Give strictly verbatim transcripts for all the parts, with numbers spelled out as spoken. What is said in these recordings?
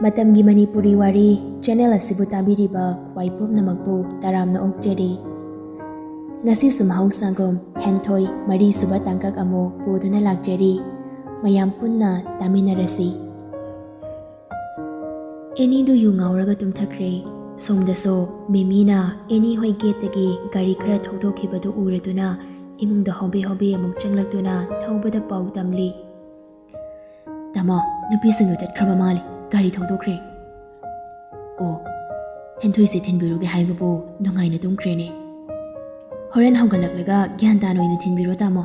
ꯃꯇꯝꯒꯤ ꯃꯅꯤꯄꯨꯔꯤ ꯋꯥꯔꯤ ꯆꯦꯅꯦꯜ ꯑꯁꯤꯕꯨ ꯇꯥꯕꯤꯔꯤꯕ ꯈ꯭ꯋꯥꯏ ꯄꯨꯝꯅꯃꯛꯄꯨ ꯇꯔꯥꯝꯅ ꯑꯣꯛꯆꯔꯤ꯫ ꯉꯁꯤꯁꯨ ꯃꯍꯧꯁꯥꯒꯨꯝ ꯍꯦꯟꯊꯣꯏ ꯃꯔꯤꯁꯨꯕ ꯇꯥꯡꯀꯛ ꯑꯃꯨꯛ ꯄꯨꯗꯨꯅ ꯂꯥꯛꯆꯔꯤ꯫ ꯃꯌꯥꯝ ꯄꯨꯟꯅ ꯇꯥꯃꯤꯟꯅꯔꯁꯤ꯫ ꯑꯦꯅꯤꯗꯨ ꯌꯨ ꯉꯥꯎꯔꯒ ꯇꯨꯝꯊꯈ꯭ꯔꯦ꯫ ꯁꯣꯝꯗꯁꯨ ꯃꯦꯃꯤꯅ ꯑꯦꯅꯤ ꯍꯣꯏ ꯒꯦꯠꯇꯒꯤ ꯒꯥꯔꯤ ꯈꯔ ꯊꯧꯗꯣꯛꯈꯤꯕꯗꯨ ꯎꯔꯗꯨꯅ ꯏꯃꯨꯡꯗ ꯍꯣꯕꯦ ꯍꯣꯕꯦ ꯑꯃꯨꯛ ꯆꯪꯂꯛꯇꯨꯅ ꯊꯧꯕꯗ ꯄꯥꯎ ꯇꯝꯂꯤ꯫ "ꯇꯥꯃꯣ, ꯅꯨꯄꯤꯁꯤꯡꯗꯣ ꯆꯠꯈ꯭ꯔꯕ ꯃꯥꯜꯂꯦ, ꯒꯥꯔꯤ ꯊꯧꯗꯣꯛꯈ꯭ꯔꯦ꯫" "ꯑꯣ, ꯍꯦꯟꯊꯣꯏꯁꯦ ꯊꯤꯟꯕꯤꯔꯨꯒꯦ ꯍꯥꯏꯕꯕꯨ ꯅꯨꯡꯉꯥꯏꯅ ꯇꯨꯝꯈ꯭ꯔꯦꯅꯦ꯫ ꯍꯣꯔꯦꯟ ꯍꯧꯒꯠꯂꯛꯂꯒ ꯒ꯭ꯌꯥꯟ ꯇꯥꯅ ꯑꯣꯏꯅ ꯊꯤꯟꯕꯤꯔꯣ ꯇꯥꯃꯣ꯫"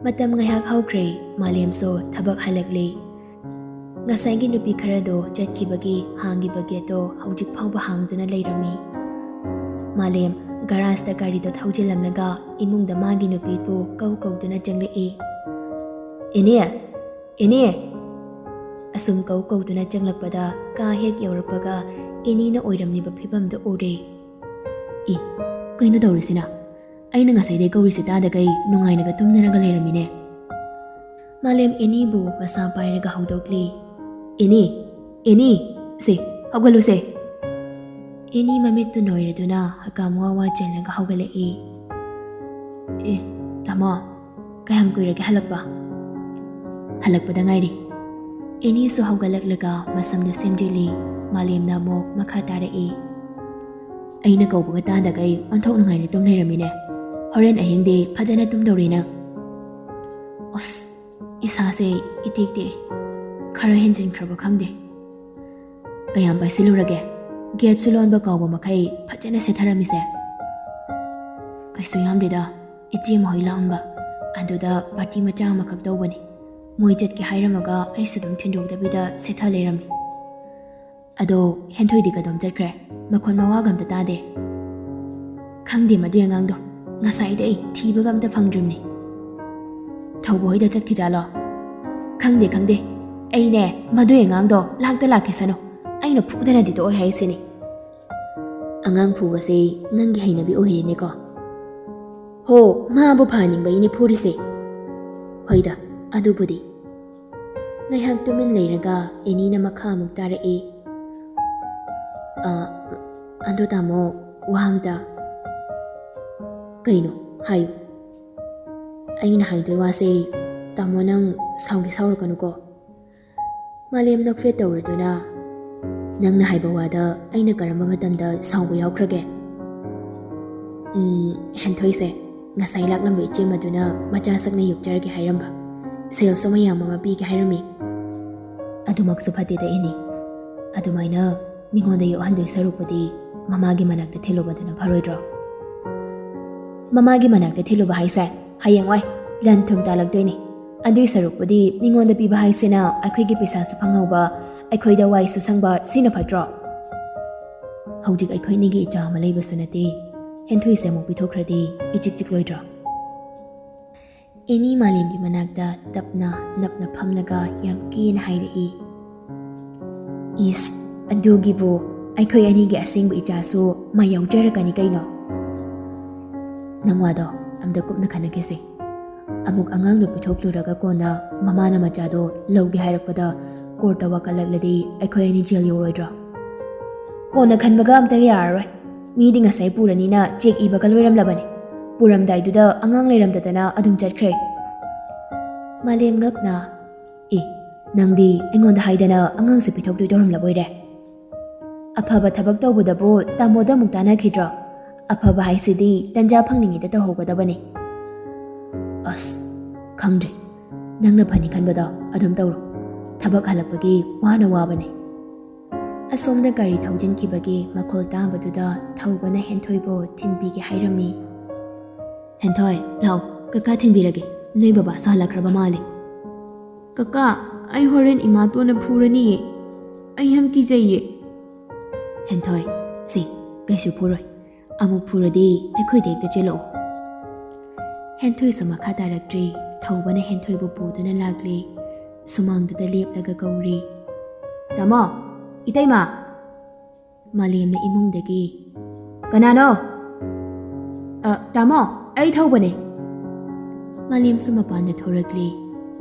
ꯃꯇꯝ ꯉꯥꯏꯍꯥꯛ ꯍꯧꯈ꯭ꯔꯦ, ꯃꯥꯂꯦꯝꯁꯨ ꯊꯕꯛ ꯍꯜꯂꯛꯂꯦ꯫ ꯉꯁꯥꯏꯒꯤ ꯅꯨꯄꯤ ꯈꯔꯗꯣ ꯆꯠꯈꯤꯕꯒꯤ ꯍꯥꯡꯉꯤꯕ ꯒꯦꯠꯇꯣ ꯍꯧꯖꯤꯛ ꯐꯥꯎꯕ ꯍꯥꯡꯗꯨꯅ ꯂꯩꯔꯝꯃꯤ꯫ ꯃꯥꯂꯦꯝ ꯒꯔꯥꯖꯇ ꯒꯥꯔꯤꯗꯣ ꯊꯧꯖꯤꯜꯂꯝꯂꯒ ꯏꯃꯨꯡꯗ ꯃꯥꯒꯤ ꯅꯨꯄꯤꯕꯨ ꯀꯧ ꯀꯧꯗꯨꯅ ꯆꯪꯂꯛꯏ꯫ "ꯑꯦꯅꯦ! ꯑꯦꯅꯦ!" ꯑꯁꯨꯝ ꯀꯧ ꯀꯧꯗꯨꯅ ꯆꯪꯂꯛꯄꯗ ꯀꯥ ꯍꯦꯛ ꯌꯧꯔꯛꯄꯒ ꯑꯦꯅꯤꯅ ꯑꯣꯏꯔꯝꯂꯤꯕ ꯐꯤꯕꯝꯗꯨ ꯎꯔꯦ꯫ "ꯏ, ꯀꯩꯅꯣ ꯇꯧꯔꯤꯁꯤꯅ? ꯑꯩꯅ ꯉꯁꯥꯏꯗꯩ ꯀꯧꯔꯤꯁꯤ ꯇꯥꯗꯈꯩ ꯅꯨꯡꯉꯥꯏꯅꯒ ꯇꯨꯝꯗꯅꯒ ꯂꯩꯔꯝꯃꯤꯅꯦ꯫" ꯃꯥꯂꯦꯝ ꯑꯦꯅꯤꯕꯨ ꯃꯁꯥ ꯄꯥꯏꯔꯒ ꯍꯧꯗꯣꯛꯂꯤ꯫ "ꯑꯦꯅꯤ! ꯑꯦꯅꯤ! ꯁꯦ, ꯍꯧꯒꯠꯂꯨꯁꯦ!" ꯑꯦꯅꯤ ꯃꯃꯤꯠꯇꯨ ꯅꯣꯏꯔꯗꯨꯅ ꯍꯀꯥꯝ ꯋꯥ ꯋꯥ ꯆꯦꯜꯂꯒ ꯍꯧꯒꯠꯂꯛꯏ꯫ "ꯑꯦ, ꯇꯥꯃꯣ, ꯀꯌꯥꯝ ꯀꯨꯏꯔꯒꯦ ꯍꯜꯂꯛꯄ?" "ꯍꯜꯂꯛꯄꯗ ꯉꯥꯏꯔꯤ꯫" ꯑꯦꯅꯤꯁꯨ ꯍꯧꯒꯠꯂꯛꯂꯒ ꯃꯁꯝꯗꯨ ꯁꯦꯝꯖꯤꯜꯂꯤ꯫ ꯃꯥꯂꯦꯝꯅ ꯑꯃꯨꯛ ꯃꯈꯥ ꯇꯥꯔꯛꯏ꯫ "ꯑꯩꯅ ꯀꯧꯕꯒ ꯇꯥꯗꯈꯩ ꯑꯣꯟꯊꯣꯛ ꯅꯨꯡꯉꯥꯏꯅ ꯇꯨꯝ ꯂꯩꯔꯝꯃꯤꯅꯦ꯫ ꯍꯣꯔꯦꯟ ꯑꯍꯤꯡꯗꯤ ꯐꯖꯅ ꯇꯨꯝꯗꯧꯔꯤ ꯅꯪ꯫" ꯑꯁ, ꯏꯁꯥꯁꯦ ꯏꯇꯦꯛ ꯇꯦꯛꯑꯦ꯫ ꯈꯔ ꯍꯦꯟꯖꯤꯟꯈ꯭ꯔꯕ ꯈꯪꯗꯦ꯫ "ꯀꯌꯥꯝ ꯄꯥꯏꯁꯤꯜꯂꯨꯔꯒꯦ? ꯒꯦꯠꯁꯨ ꯂꯣꯟꯕ ꯀꯥꯎꯕ ꯃꯈꯩ ꯐꯖꯅ ꯁꯦꯠꯊꯔꯝꯃꯤꯁꯦ?" "ꯀꯩꯁꯨ ꯌꯥꯝꯗꯦꯗ, ꯏꯆꯦ ꯃꯈꯣꯏ ꯂꯥꯛꯑꯝꯕ꯫ ꯑꯗꯨꯗ ꯄꯥꯔꯇꯤ ꯃꯆꯥ ꯑꯃꯈꯛ ꯇꯧꯕꯅꯤ꯫ ꯃꯣꯏ ꯆꯠꯀꯦ ꯍꯥꯏꯔꯝꯃꯒ ꯑꯩꯁꯨ ꯑꯗꯨꯝ ꯊꯤꯟꯗꯣꯛꯇꯕꯤꯗ ꯁꯦꯠꯊ ꯂꯩꯔꯝꯃꯤ꯫" "ꯑꯗꯣ ꯍꯦꯟꯊꯣꯏꯗꯤ ꯀꯗꯣꯝ ꯆꯠꯈ꯭ꯔꯦ? ꯃꯈꯣꯟ ꯃꯋꯥꯒ ꯑꯝꯇ ꯇꯥꯗꯦ꯫" "ꯈꯪꯗꯦ ꯃꯗꯨꯏ ꯑꯉꯥꯡꯗꯣ, ꯉꯁꯥꯏꯗꯤ ꯑꯩ ꯊꯤꯕꯒ ꯑꯝꯇ ꯐꯪꯗ꯭ꯔꯤꯕꯅꯤ꯫" "ꯊꯧꯕ ꯍꯣꯏꯗ ꯆꯠꯈꯤꯖꯥꯠꯂꯣ?" "ꯈꯪꯗꯦ, ꯈꯪꯗꯦ꯫ ꯑꯩꯅꯦ, ꯃꯗꯨꯏ ꯑꯉꯥꯡꯗꯣ ꯂꯥꯛꯇ ꯂꯥꯛꯈꯤꯁꯅꯨ꯫ ꯑꯩꯅ ꯐꯨꯗꯅꯗꯤ ꯇꯣꯛꯑꯣꯏ ꯍꯥꯏꯁꯤꯅꯤ꯫" "ꯑꯉꯥꯡ ꯐꯨꯕꯁꯦ ꯅꯪꯒꯤ ꯍꯩꯅꯕꯤ ꯑꯣꯏꯔꯦꯅꯦꯀꯣ?" "ꯍꯣ, ꯃꯥꯕꯨ ꯐꯍꯟꯅꯤꯡꯕꯩꯅꯦ ꯐꯨꯔꯤꯁꯦ꯫" "ꯍꯣꯏꯗ, ꯑꯗꯨꯕꯨꯗꯤ꯫ ꯉꯥꯏꯍꯥꯛ ꯇꯨꯃꯤꯟ ꯂꯩꯔꯒ ꯑꯦꯅꯤꯅ ꯃꯈꯥ ꯑꯃꯨꯛ ꯇꯥꯔꯛꯏ꯫ "ꯑ, ꯑꯗꯣ ꯇꯥꯃꯣ, ꯋꯥ ꯑꯝꯇ꯫" "ꯀꯩꯅꯣ? ꯍꯥꯏꯌꯨ꯫" "ꯑꯩꯅ ꯍꯥꯏꯗꯣꯏ ꯋꯥꯁꯦ, ꯇꯥꯃꯣ, ꯅꯪ ꯁꯥꯎꯗꯤ ꯁꯥꯎꯔꯛꯀꯅꯨꯀꯣ꯫" ꯃꯥꯂꯦꯝ ꯅꯣꯛꯐꯦꯠ ꯇꯧꯔꯗꯨꯅ, "ꯅꯪꯅ ꯍꯥꯏꯕ ꯋꯥꯗ ꯑꯩꯅ ꯀꯔꯝꯕ ꯃꯇꯝꯗ ꯁꯥꯎꯕ ꯌꯥꯎꯈ꯭ꯔꯒꯦ?" "ꯎꯝ, ꯍꯦꯟꯊꯣꯏꯁꯦ, ꯉꯁꯥꯏ ꯂꯥꯛꯂꯝꯕ ꯏꯆꯦ ꯃꯗꯨꯅ ꯃꯆꯥ ꯁꯛꯅ ꯌꯣꯛꯆꯔꯒꯦ ꯍꯥꯏꯔꯝꯕ, ꯁꯦꯜꯁꯨ ꯃꯌꯥꯝ ꯑꯃ ꯄꯤꯒꯦ ꯍꯥꯏꯔꯝꯃꯤ꯫" "ꯑꯗꯨꯃꯛꯁꯨ ꯐꯠꯇꯦꯗ ꯑꯦꯅꯤ꯫ ꯑꯗꯨꯃꯥꯏꯅ ꯃꯤꯉꯣꯟꯗ ꯌꯣꯛꯍꯟꯗꯣꯏ ꯁꯔꯨꯛꯄꯨꯗꯤ ꯃꯃꯥꯒꯤ ꯃꯅꯥꯛꯇ ꯊꯤꯜꯂꯨꯕꯗꯨꯅ ꯐꯔꯣꯏꯗ꯭ꯔꯣ?" "ꯃꯃꯥꯒꯤ ꯃꯅꯥꯛꯇ ꯊꯤꯜꯂꯨꯕ ꯍꯥꯏꯁꯦ ꯍꯌꯦꯡꯋꯥꯏ ꯂꯟ ꯊꯨꯝ ꯇꯥꯜꯂꯛꯇꯣꯏꯅꯤ꯫ ꯑꯗꯨꯏ ꯁꯔꯨꯛꯄꯨꯗꯤ ꯃꯤꯉꯣꯟꯗ ꯄꯤꯕ ꯍꯥꯏꯁꯤꯅ ꯑꯩꯈꯣꯏꯒꯤ ꯄꯩꯁꯥꯁꯨ ꯐꯪꯍꯧꯕ, ꯑꯩꯈꯣꯏꯗ ꯋꯥꯏꯁꯨ ꯁꯪꯕ, ꯁꯤꯅ ꯐꯠꯇ꯭ꯔꯣ?" "ꯍꯧꯖꯤꯛ ꯑꯩꯈꯣꯏꯅꯤꯒꯤ ꯏꯆꯥ ꯑꯃ ꯂꯩꯕꯁꯨ ꯅꯠꯇꯦ꯫ ꯍꯦꯟꯊꯣꯏꯁꯦ ꯑꯃꯨꯛ ꯄꯤꯊꯣꯛꯈ꯭ꯔꯗꯤ ꯏꯆꯤꯛ ꯆꯤꯛꯂꯣꯏꯗ꯭ꯔꯣ?" ꯑꯦꯅꯤ ꯃꯥꯂꯦꯝꯒꯤ ꯃꯅꯥꯛꯇ ꯇꯞꯅ ꯅꯞꯅ ꯐꯝꯂꯒ ꯌꯥꯝ ꯀꯤꯅ ꯍꯥꯏꯔꯛꯏ꯫ "ꯏꯁ, ꯑꯗꯨꯒꯤꯕꯨ ꯑꯩꯈꯣꯏ ꯑꯅꯤꯒꯤ ꯑꯁꯦꯡꯕ ꯏꯆꯥꯁꯨ ꯃꯥ ꯌꯥꯎꯖꯔꯛꯀꯅꯤ ꯀꯩꯅꯣ?" "ꯅꯪ ꯋꯥꯗꯣ ꯑꯝꯇ ꯀꯨꯞꯅ ꯈꯟꯅꯈꯤꯁꯦ꯫ ꯑꯃꯨꯛ ꯑꯉꯥꯡꯗꯣ ꯄꯤꯊꯣꯛꯂꯨꯔꯒ ꯀꯣꯟꯅ ꯃꯃꯥꯅ ꯃꯆꯥꯗꯣ ꯂꯧꯒꯦ ꯍꯥꯏꯔꯛꯄꯗ ꯀꯣꯔꯠꯇ ꯋꯥꯀꯠꯂꯛꯂꯗꯤ ꯑꯩꯈꯣꯏ ꯑꯅꯤ ꯖꯦꯜ ꯌꯧꯔꯣꯏꯗ꯭ꯔꯣ?" "ꯀꯣꯟꯅ ꯈꯟꯕꯒ ꯑꯝꯇ ꯌꯥꯔꯔꯣꯏ꯫ ꯃꯤꯗꯤ ꯉꯁꯥꯏ ꯄꯨꯔꯅꯤꯅ ꯆꯦꯛ ꯏꯕꯒ ꯂꯣꯏꯔꯝꯂꯕꯅꯤ꯫ ꯄꯨꯔꯝꯗꯥꯏꯗꯨꯗ ꯑꯉꯥꯡ ꯂꯩꯔꯝꯗꯗꯅ ꯑꯗꯨꯝ ꯆꯠꯈ꯭ꯔꯦ꯫" ꯃꯥꯂꯦꯝ ꯉꯛꯅ, "ꯑꯦ, ꯅꯪꯗꯤ ꯑꯩꯉꯣꯟꯗ ꯍꯥꯏꯗꯅ ꯑꯉꯥꯡꯁꯦ ꯄꯤꯊꯣꯛꯇꯣꯏ ꯇꯧꯔꯝꯂꯕꯣꯏꯔꯦ?" "ꯑꯐꯕ ꯊꯕꯛ ꯇꯧꯕꯗꯕꯨ ꯇꯥꯃꯣꯗ ꯑꯃꯨꯛ ꯇꯥꯟꯅꯈꯤꯗ꯭ꯔꯣ? ꯑꯐꯕ ꯍꯥꯏꯁꯤꯗꯤ ꯇꯟꯖꯥ ꯐꯪꯂꯤꯉꯩꯗ ꯇꯧꯍꯧꯒꯗꯕꯅꯤ꯫" "ꯑꯁ, ꯈꯪꯗ꯭ꯔꯦ꯫ ꯅꯪꯅ ꯐꯅꯤ ꯈꯟꯕꯗꯣ ꯑꯗꯨꯝ ꯇꯧꯔꯣ꯫ ꯊꯕꯛ ꯍꯜꯂꯛꯄꯒꯤ ꯋꯥꯅ ꯋꯥꯕꯅꯦ꯫" ꯑꯁꯣꯝꯗ ꯒꯥꯔꯤ ꯊꯧꯖꯤꯟꯈꯤꯕꯒꯤ ꯃꯈꯣꯜ ꯇꯥꯕꯗꯨꯗ ꯊꯧꯕꯅ ꯍꯦꯟꯊꯣꯏꯕꯨ ꯊꯤꯟꯕꯤꯒꯦ ꯍꯥꯏꯔꯝꯃꯤ꯫ "ꯍꯦꯟꯊꯣꯏ, ꯂꯥꯛꯑꯣ, ꯀꯀꯥ ꯊꯤꯟꯕꯤꯔꯒꯦ꯫ ꯅꯣꯏ ꯕꯕꯥꯁꯨ ꯍꯜꯂꯛꯈ꯭ꯔꯕ ꯃꯥꯜꯂꯦ꯫" "ꯀꯀꯥ, ꯑꯩ ꯍꯣꯔꯦꯟ ꯏꯃꯥꯇꯣꯟꯅ ꯐꯨꯔꯅꯤꯌꯦ꯫ ꯑꯩ ꯌꯥꯝ ꯀꯤꯖꯩꯌꯦ꯫" "ꯍꯦꯟꯊꯣꯏ, ꯁꯤ, ꯀꯩꯁꯨ ꯐꯨꯔꯣꯏ꯫ ꯑꯃꯨꯛ ꯐꯨꯔꯗꯤ ꯑꯩꯈꯣꯏꯗ ꯍꯦꯛꯇ ꯆꯦꯜꯂꯛꯑꯣ꯫" ꯍꯦꯟꯊꯣꯏꯁꯨ ꯃꯈꯥ ꯇꯥꯔꯛꯇ꯭ꯔꯤ꯫ ꯊꯧꯕꯅ ꯍꯦꯟꯊꯣꯏꯕꯨ ꯄꯨꯗꯨꯅ ꯂꯥꯛꯂꯤ꯫ ꯁꯨꯃꯥꯡꯗꯨꯗ ꯂꯦꯞꯂꯒ ꯀꯧꯔꯤ, "ꯇꯥꯃꯣ! ꯏꯇꯩꯃ!" ꯃꯥꯂꯦꯝꯅ ꯏꯃꯨꯡꯗꯒꯤ, "ꯀꯅꯥꯅꯣ?" "ꯑ, ꯇꯥꯃꯣ, ꯑꯩ ꯊꯧꯕꯅꯦ꯫" ꯃꯥꯂꯦꯝꯁꯨ ꯃꯄꯥꯟꯗ ꯊꯣꯔꯛꯂꯤ꯫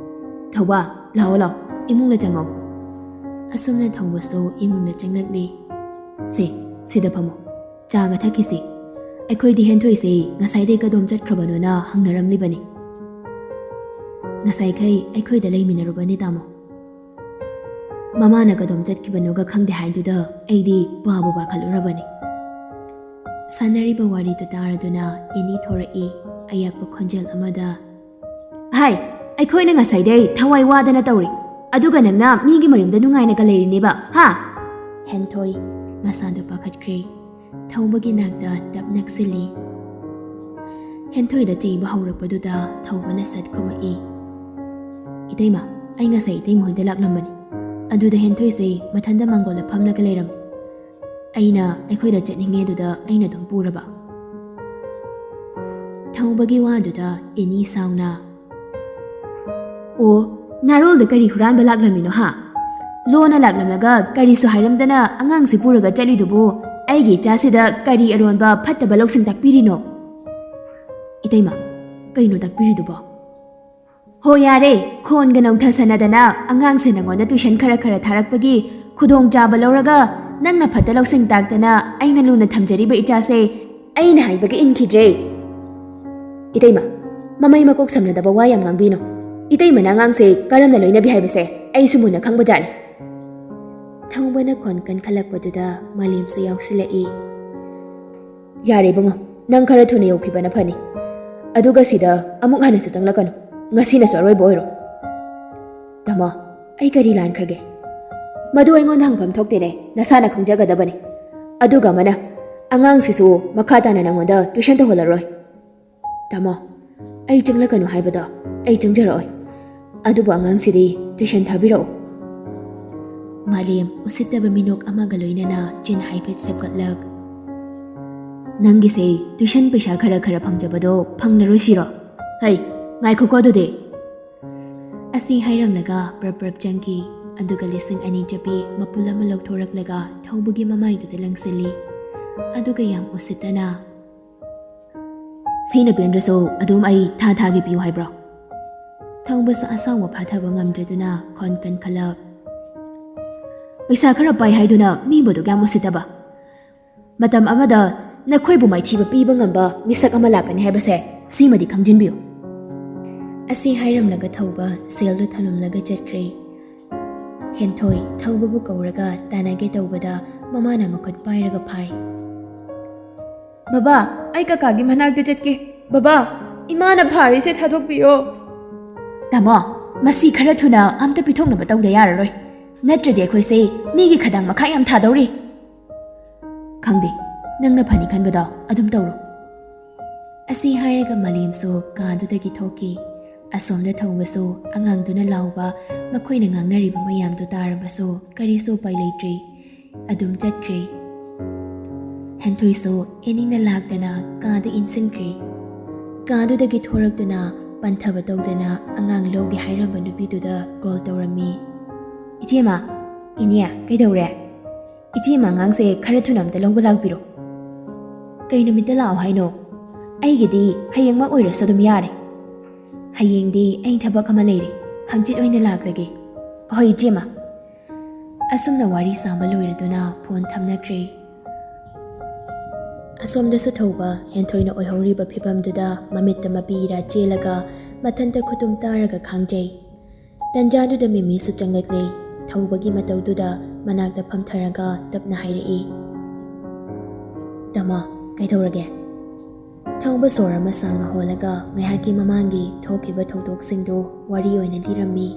"ꯊꯧꯕ, ꯂꯥꯛꯑꯣ, ꯂꯥꯛꯑꯣ꯫ ꯏꯃꯨꯡꯗ ꯆꯪꯉꯣ꯫ ꯑꯁꯨꯝꯅ ꯊꯧꯕꯁꯨ ꯏꯃꯨꯡꯗ ꯆꯪꯂꯛꯂꯤ꯫ ꯁꯦ, ꯁꯤꯗ ꯐꯝꯃꯣ꯫ ꯆꯥꯒ ꯊꯛꯈꯤꯁꯤ꯫ ꯑꯩꯈꯣꯏꯗꯤ ꯍꯦꯟꯊꯣꯏꯁꯦ ꯉꯁꯥꯏꯗꯩ ꯀꯗꯣꯝ ꯆꯠꯈ꯭ꯔꯕꯅꯣꯅ ꯍꯪꯅꯔꯝꯂꯤꯕꯅꯤ꯫ ꯉꯁꯥꯏꯈꯩ ꯑꯩꯈꯣꯏꯗ ꯂꯩꯃꯤꯟꯅꯔꯨꯕꯅꯤ, ꯇꯥꯃꯣ꯫ ꯃꯃꯥꯅ ꯀꯗꯣꯝ ꯆꯠꯈꯤꯕꯅꯣꯒ ꯈꯪꯗꯦ ꯍꯥꯏꯗꯨꯗ ꯑꯩꯗꯤ ꯄꯥꯕꯨ ꯄꯥꯈꯠꯂꯨꯔꯕꯅꯤ꯫ ꯁꯥꯟꯅꯔꯤꯕ ꯋꯥꯔꯤꯗꯨ ꯇꯥꯔꯗꯨꯅ ꯑꯦꯅꯤ ꯊꯣꯔꯛꯏ, ꯑꯌꯥꯛꯄ ꯈꯣꯟꯖꯦꯜ ꯑꯃꯗ꯫ ꯍꯥꯏ, ꯑꯩꯈꯣꯏꯅ ꯉꯁꯥꯏꯗꯩ ꯊꯋꯥꯏ ꯋꯥꯗꯅ ꯇꯧꯔꯤ, ꯑꯗꯨꯒ ꯅꯪꯅ ꯃꯤꯒꯤ ꯃꯌꯨꯝꯗ ꯅꯨꯡꯉꯥꯏꯅꯒ ꯂꯩꯔꯤꯅꯦꯕ, ꯍꯥ? ꯍꯦꯟꯊꯣꯏ ꯃꯁꯥꯗꯨ ꯄꯥꯈꯠꯈ꯭ꯔꯦ꯫ ꯊꯧꯕꯒꯤ ꯅꯥꯛꯇ ꯇꯞ ꯅꯛꯁꯤꯜꯂꯤ꯫ ꯍꯦꯟꯊꯣꯏꯗ ꯆꯩꯕ ꯍꯧꯔꯛꯄꯗꯨꯗ ꯊꯧꯕꯅ ꯁꯠ ꯈꯨꯝꯃꯛꯏ꯫ ꯏꯇꯩꯃ, ꯑꯩ ꯉꯁꯥꯏ ꯏꯇꯩꯃ ꯍꯣꯏꯗ ꯂꯥꯛꯂꯝꯕꯅꯤ꯫ ꯑꯗꯨꯗ ꯍꯦꯟꯊꯣꯏꯁꯦ ꯃꯊꯟꯇ ꯃꯥꯡꯒꯣꯜꯗ ꯐꯝꯂꯒ ꯂꯩꯔꯝꯃꯤ꯫ ꯑꯩꯅ ꯑꯩꯈꯣꯏꯗ ꯆꯠꯅꯤꯡꯉꯦ ꯑꯗꯨꯗ ꯑꯩꯅ ꯑꯗꯨꯝ ꯄꯨꯔꯕ꯫ ꯊꯧꯕꯒꯤ ꯋꯥꯗꯨꯗ ꯑꯦꯅꯤ ꯁꯥꯎꯅ, "ꯑꯣ, ꯅꯥꯔꯣꯜꯗ ꯀꯔꯤ ꯍꯨꯔꯥꯟꯕ ꯂꯥꯛꯂꯝꯃꯤꯅꯣ ꯍꯥ? ꯂꯣꯟꯅ ꯂꯥꯛꯂꯝꯂꯒ ꯀꯔꯤꯁꯨ ꯍꯥꯏꯔꯝꯗꯅ ꯑꯉꯥꯡꯁꯤ ꯄꯨꯔꯒ ꯆꯠꯂꯤꯗꯨꯕꯨ ꯑꯩꯒꯤ ꯏꯆꯥꯁꯤꯗ ꯀꯔꯤ ꯑꯔꯣꯟꯕ ꯐꯠꯇꯕ ꯂꯧꯁꯤꯡ ꯇꯥꯛꯄꯤꯔꯤꯅꯣ?" "ꯏꯇꯩꯃ, ꯀꯩꯅꯣ ꯇꯥꯛꯄꯤꯔꯤꯗꯨꯕꯣ?" "ꯍꯣ ꯌꯥꯔꯦ, ꯈꯣꯟꯒ ꯅꯧꯊꯁꯟꯅꯗꯅ ꯑꯉꯥꯡꯁꯦ ꯅꯪꯉꯣꯟꯗ ꯇꯨꯏꯁꯟ ꯈꯔ ꯈꯔ ꯊꯥꯔꯛꯄꯒꯤ ꯈꯨꯗꯣꯡꯆꯥꯕ ꯂꯧꯔꯒ ꯅꯪꯅ ꯐꯠꯇ ꯂꯧꯁꯤꯡ ꯇꯥꯛꯇꯅ ꯑꯩꯅ ꯂꯨꯅ ꯊꯝꯖꯔꯤꯕ ꯏꯆꯥꯁꯦ ꯑꯩꯅ ꯍꯥꯏꯕꯒ ꯏꯟꯈꯤꯗ꯭ꯔꯦ꯫" "ꯏꯇꯩꯃ, ꯃꯃꯩ ꯃꯀꯣꯛ ꯁꯝꯅꯗꯕ ꯋꯥ ꯌꯥꯝ ꯉꯥꯡꯕꯤꯅꯨ꯫ ꯏꯇꯩꯃꯅ ꯑꯉꯥꯡꯁꯦ ꯀꯔꯝꯅ ꯂꯣꯏꯅꯕꯤ ꯍꯥꯏꯕꯁꯦ ꯑꯩꯁꯨ ꯃꯨꯟꯅ ꯈꯪꯕꯖꯥꯠꯅꯤ꯫" ꯊꯧꯕꯅ ꯈꯣꯟ ꯀꯟꯈꯠꯂꯛꯄꯗꯨꯗ ꯃꯥꯂꯦꯝꯁꯨ ꯌꯥꯎꯁꯤꯜꯂꯛꯏ꯫ "ꯌꯥꯔꯦ ꯏꯕꯨꯡꯉꯣ, ꯅꯪ ꯈꯔ ꯊꯨꯅ ꯌꯧꯈꯤꯕꯅ ꯐꯅꯤ꯫ ꯑꯗꯨꯒ ꯁꯤꯗ ꯑꯃꯨꯛ ꯍꯟꯅꯁꯨ ꯆꯪꯂꯛꯀꯅꯨ꯫ ꯉꯁꯤꯅꯁꯨ ꯑꯔꯣꯏꯕ ꯑꯣꯏꯔꯣ꯫" "ꯇꯥꯃꯣ, ꯑꯩ ꯀꯔꯤ ꯂꯥꯟꯈ꯭ꯔꯒꯦ?" "ꯃꯗꯨ ꯑꯩꯉꯣꯟꯗ ꯍꯪꯐꯝ ꯊꯣꯛꯇꯦꯅꯦ, ꯅꯁꯥꯅ ꯈꯪꯖꯒꯗꯕꯅꯤ꯫ ꯑꯗꯨꯒ ꯑꯃꯅ, ꯑꯉꯥꯡꯁꯤꯁꯨ ꯃꯈꯥ ꯇꯥꯅ ꯅꯪꯉꯣꯟꯗ ꯇꯨꯏꯁꯟ ꯇꯧꯍꯜꯂꯔꯣꯏ꯫" "ꯇꯥꯃꯣ, ꯑꯩ ꯆꯪꯂꯛꯀꯅꯨ ꯍꯥꯏꯕꯗꯣ ꯑꯩ ꯆꯪꯖꯔꯛꯑꯣꯏ꯫ ꯑꯗꯨꯕꯨ ꯑꯉꯥꯡꯁꯤꯗꯤ ꯇꯨꯏꯁꯟ ꯊꯥꯕꯤꯔꯛꯑꯣ꯫" ꯃꯥꯂꯦꯝ ꯎꯁꯤꯠꯇꯕ ꯃꯤꯅꯣꯛ ꯑꯃꯒ ꯂꯣꯏꯅꯅ ꯆꯤꯟ ꯍꯥꯏꯐꯦꯠ ꯁꯦꯞꯀꯠꯂꯛ꯫ "ꯅꯪꯒꯤꯁꯦ ꯇꯨꯏꯁꯟ ꯄꯩꯁꯥ ꯈꯔ ꯈꯔ ꯐꯪꯖꯕꯗꯣ ꯐꯪꯂꯔꯣꯏꯁꯤꯔꯣ? ꯍꯩ, ꯉꯥꯏꯈꯣꯀꯣ ꯑꯗꯨꯗꯤ꯫" ꯑꯁꯤ ꯍꯥꯏꯔꯝꯂꯒ ꯄ꯭ꯔꯞ ꯄ꯭ꯔꯞ ꯆꯪꯈꯤ꯫ ꯑꯗꯨꯒ ꯂꯤꯁꯤꯡ ꯑꯅꯤ ꯆꯞꯄꯤ ꯃꯄꯨꯜ ꯑꯃ ꯂꯧꯊꯣꯔꯛꯂꯒ ꯊꯧꯕꯒꯤ ꯃꯃꯥꯏꯗꯨꯗ ꯂꯪꯁꯤꯜꯂꯤ꯫ ꯑꯗꯨꯒ ꯌꯥꯝ ꯎꯁꯤꯠꯇꯅ, "ꯁꯤꯅ ꯄꯦꯟꯗ꯭ꯔꯁꯨ ꯑꯗꯨꯝ ꯑꯩ ꯊꯥ ꯊꯥꯒꯤ ꯄꯤꯌꯨ ꯍꯥꯏꯕ꯭ꯔꯣ?" ꯇꯧꯕꯁꯨ ꯑꯁꯥꯎꯕ ꯐꯥꯊꯕ ꯉꯝꯗ꯭ꯔꯗꯨꯅ ꯈꯣꯟ ꯀꯟꯈꯠꯂꯞ, "ꯄꯩꯁꯥ ꯈꯔ ꯄꯥꯏ ꯍꯥꯏꯗꯨꯅ ꯃꯤꯕꯨ ꯑꯗꯨꯛ ꯌꯥꯝ ꯎꯁꯤꯠꯇꯕ? ꯃꯇꯝ ꯑꯃꯗ ꯅꯈꯣꯏꯕꯨ ꯃꯥꯏꯊꯤꯕ ꯄꯤꯕ ꯉꯝꯕ ꯃꯤꯁꯛ ꯑꯃ ꯂꯥꯛꯀꯅꯤ ꯍꯥꯏꯕꯁꯦ ꯁꯤꯃꯗꯤ ꯈꯪꯖꯤꯟꯕꯤꯌꯨ"꯫ ꯑꯁꯤ ꯍꯥꯏꯔꯝꯂꯒ ꯊꯧꯕ ꯁꯦꯜꯗꯨ ꯊꯅꯝꯂꯒ ꯆꯠꯈ꯭ꯔꯦ꯫ ꯍꯦꯟꯊꯣꯏ ꯊꯧꯕꯕꯨ ꯀꯧꯔꯒ ꯇꯥꯟꯅꯒꯦ ꯇꯧꯕꯗ ꯃꯃꯥꯅ ꯃꯈꯨꯠ ꯄꯥꯏꯔꯒ ꯐꯥꯏ꯫ "ꯕꯕꯥ, ꯑꯩ ꯀꯀꯥꯒꯤ ꯃꯅꯥꯛꯇ ꯆꯠꯀꯦ꯫ ꯕꯕꯥ, ꯏꯃꯥꯅ ꯐꯥꯔꯤꯁꯦ ꯊꯥꯗꯣꯛꯄꯤꯌꯣ"꯫ "ꯇꯥꯃꯣ, ꯃꯁꯤ ꯈꯔ ꯊꯨꯅ ꯑꯝꯇ ꯄꯤꯊꯣꯛꯅꯕ ꯇꯧꯗ ꯌꯥꯔꯔꯣꯏ꯫ ꯅꯠꯇ꯭ꯔꯗꯤ ꯑꯩꯈꯣꯏꯁꯦ ꯃꯤꯒꯤ ꯈꯗꯥꯡ ꯃꯈꯥ ꯌꯥꯝ ꯊꯥꯗꯧꯔꯤ"꯫ "ꯈꯪꯗꯦ, ꯅꯪꯅ ꯐꯅꯤ ꯈꯟꯕꯗꯣ ꯑꯗꯨꯝ ꯇꯧꯔꯣ"꯫ ꯑꯁꯤ ꯍꯥꯏꯔꯒ ꯃꯥꯂꯦꯝꯁꯨ ꯀꯥꯗꯨꯗꯒꯤ ꯊꯣꯛꯈꯤ꯫ ꯑꯁꯣꯝꯗ ꯊꯧꯕꯁꯨ ꯑꯉꯥꯡꯗꯨꯅ ꯂꯥꯎꯕ, ꯃꯈꯣꯏꯅ ꯉꯥꯡꯅꯔꯤꯕ ꯃꯌꯥꯝꯗꯨ ꯇꯥꯔꯕꯁꯨ ꯀꯔꯤꯁꯨ ꯎꯄꯥꯏ ꯂꯩꯇ꯭ꯔꯦ꯫ ꯑꯗꯨꯝ ꯆꯠꯈ꯭ꯔꯦ꯫ ꯍꯦꯟꯊꯣꯏꯁꯨ ꯏꯅꯤꯡꯅ ꯂꯥꯛꯇꯅ ꯀꯥꯗ ꯏꯟꯁꯤꯟꯈ꯭ꯔꯦ꯫ ꯀꯥꯗꯨꯗꯒꯤ ꯊꯣꯔꯛꯇꯨꯅ ꯄꯟꯊꯕ ꯇꯧꯗꯅ ꯑꯉꯥꯡ ꯂꯧꯒꯦ ꯍꯥꯏꯔꯝꯕ ꯅꯨꯄꯤꯗꯨꯗ ꯀꯣꯜ ꯇꯧꯔꯝꯃꯤ꯫ "ꯏꯆꯦꯃ"꯫ "ꯏꯅꯦ, ꯀꯩꯗꯧꯔꯦ?" "ꯏꯆꯦꯃ, ꯑꯉꯥꯡꯁꯦ ꯈꯔ ꯊꯨꯅ ꯑꯝꯇ ꯂꯧꯕ ꯂꯥꯛꯄꯤꯔꯣ"꯫ "ꯀꯩ ꯅꯨꯃꯤꯠꯇ ꯂꯥꯛꯑꯣ ꯍꯥꯏꯅꯣ?" "ꯑꯩꯒꯤꯗꯤ ꯍꯌꯦꯡꯃꯛ ꯑꯣꯏꯔꯁꯨ ꯑꯗꯨꯝ ꯌꯥꯔꯦ"꯫ "ꯍꯌꯦꯡꯗꯤ ꯑꯩ ꯊꯕꯛ ꯑꯃ ꯂꯩꯔꯦ, ꯍꯪꯆꯤꯠ ꯑꯣꯏꯅ ꯂꯥꯛꯂꯒꯦ"꯫ "ꯍꯣꯏ, ꯏꯆꯦꯃ"꯫ ꯑꯁꯨꯝꯅ ꯋꯥꯔꯤ ꯁꯥꯕ ꯂꯣꯏꯔꯗꯨꯅ ꯐꯣꯟ ꯊꯝꯅꯈ꯭ꯔꯦ꯫ ꯑꯁꯣꯝꯗꯁꯨ ꯊꯧꯕ ꯍꯦꯟꯊꯣꯏꯅ ꯑꯣꯏꯍꯧꯔꯤꯕ ꯐꯤꯕꯝꯗꯨꯗ ꯃꯃꯤꯠꯇ ꯃꯄꯤ ꯏꯔꯥ ꯆꯦꯜꯂꯒ ꯃꯊꯟꯇ ꯈꯨꯇꯨꯝ ꯇꯥꯔꯒ ꯈꯥꯡꯖꯩ꯫ ꯇꯟꯖꯥꯗꯨꯗ ꯃꯤꯃꯤꯁꯨ ꯆꯪꯂꯛꯂꯦ꯫ ꯊꯧꯕꯒꯤ ꯃꯇꯧꯗꯨꯗ ꯃꯅꯥꯛꯇ ꯐꯝꯊꯔꯒ ꯇꯞꯅ ꯍꯥꯏꯔꯛꯏ, "ꯇꯥꯃꯣ, ꯀꯩꯗꯧꯔꯒꯦ?" ꯊꯧꯕ ꯁꯣꯔ ꯑꯃ ꯁꯥꯡꯅ ꯍꯣꯜꯂꯒ ꯉꯥꯏꯍꯥꯛꯀꯤ ꯃꯃꯥꯡꯒꯤ ꯊꯣꯛꯈꯤꯕ ꯊꯧꯗꯣꯛꯁꯤꯡꯗꯨ ꯋꯥꯔꯤ ꯑꯣꯏꯅ ꯂꯤꯔꯝꯃꯤ꯫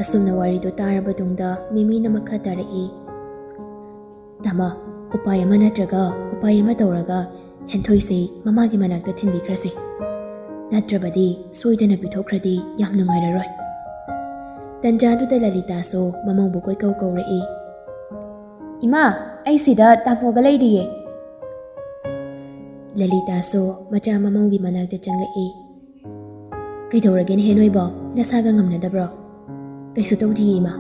ꯑꯁꯨꯝꯅ ꯋꯥꯔꯤꯗꯨ ꯇꯥꯔꯕ ꯇꯨꯡꯗ ꯃꯤꯃꯤꯅ ꯃꯈꯥ ꯇꯥꯔꯛꯏ, "ꯇꯥꯃꯣ, ꯎꯄꯥꯏ ꯑꯃ ꯅꯠꯇ꯭ꯔꯒ ꯎꯄꯥꯏ ꯑꯃ ꯇꯧꯔꯒ ꯍꯦꯟꯊꯣꯏꯁꯦ ꯃꯃꯥꯒꯤ ꯃꯅꯥꯛꯇ ꯊꯤꯟꯕꯤꯈ꯭ꯔꯁꯤ꯫ ꯅꯠꯇ꯭ꯔꯕꯗꯤ ꯁꯣꯏꯗꯅ ꯄꯤꯊꯣꯛꯈ꯭ꯔꯗꯤ ꯌꯥꯝ ꯅꯨꯡꯉꯥꯏꯔꯔꯣꯏ"꯫ ꯇꯟꯖꯥꯗꯨꯗ ꯂꯂꯤꯇꯥꯁꯨ ꯃꯃꯧꯕꯨ ꯀꯣꯏꯀꯧ ꯀꯧꯔꯛꯏ, "ꯏꯃꯥ, ꯑꯩ ꯁꯤꯗ ꯇꯥꯃꯣꯒ ꯂꯩꯔꯤꯌꯦ"꯫ ꯂꯂꯤꯇꯥꯁꯨ ꯃꯆꯥ ꯃꯃꯧꯒꯤ ꯃꯅꯥꯛꯇ ꯆꯪꯂꯛꯏ꯫ "ꯀꯩꯗꯧꯔꯒꯦ ꯅꯦꯍꯦ ꯅꯣꯏꯕꯣ? ꯅꯁꯥꯒ ꯉꯝꯅꯗꯕ꯭ꯔꯣ?" "ꯀꯩꯁꯨ ꯇꯧꯗꯤꯌꯦ, ꯏꯃꯥ"꯫